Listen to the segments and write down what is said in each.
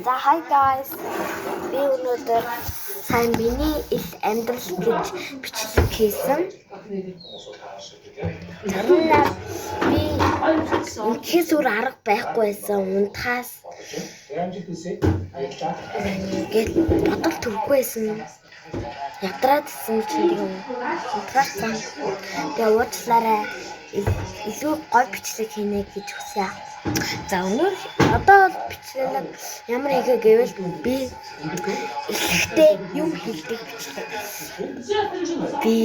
За, hi guys. Би өнөөдөр сайн миний ил амьдрал гэж бичлэг хийсэн. Тэр би үнэхээр өөр арга байхгүй байсан. Унтахаас гээд бодол төрөхгүй байсан. Ядраад исэн чинь тэгээ унтгаасан. Тэгээ уучлаарай, илүү гоё бичлэг хийнэ гэж хүсье. За, өнөө одоо бол бичлэг ямар хийгээ гэвэл би эхлэхдээ юм хэлдэг бичлэг. Би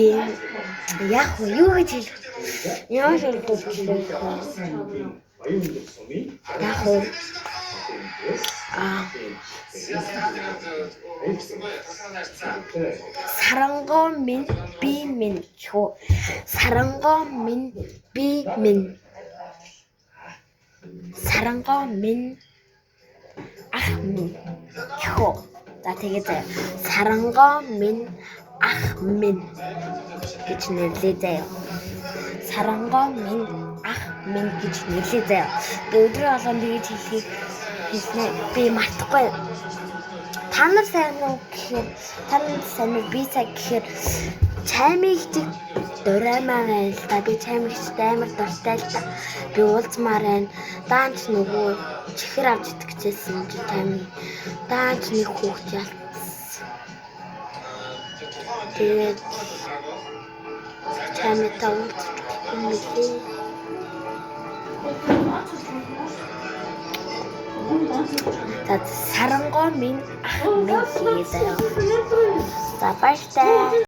яг юу гэж хэлэх, ямар хэлдэг бичлэг вэ? Яг уу сарангоо минь би минь гэх үү? Сарангоо минь би минь. Сарангоо минь ах минь гэх үү? За, тэгээ заяа. Сарангоо минь ах минь гэж нэрлэе заяа. Сарангоо минь ах минь гэж нэрлэе заяа. Би өдрийн болгон тэгэж хэлхийг хэлнэ. Би мартахгүй. Та нар сайн уу гэхээр, та нар сайн уу, би сайн гэхээр чаймыг чиг дураймаар байна л да. Би чаймыг чигтэй амар дуртай л да. Би уулзмаар байна. Даанч нөгөө чихэр авч идэх гэжсэн чи чаймыг. Даанч нэг хүүхд ялцсан. Тэгээд чаймтай уулзах юм билээ. За, сарангоо минь ах минь хийгээ заяа. За, баяртай.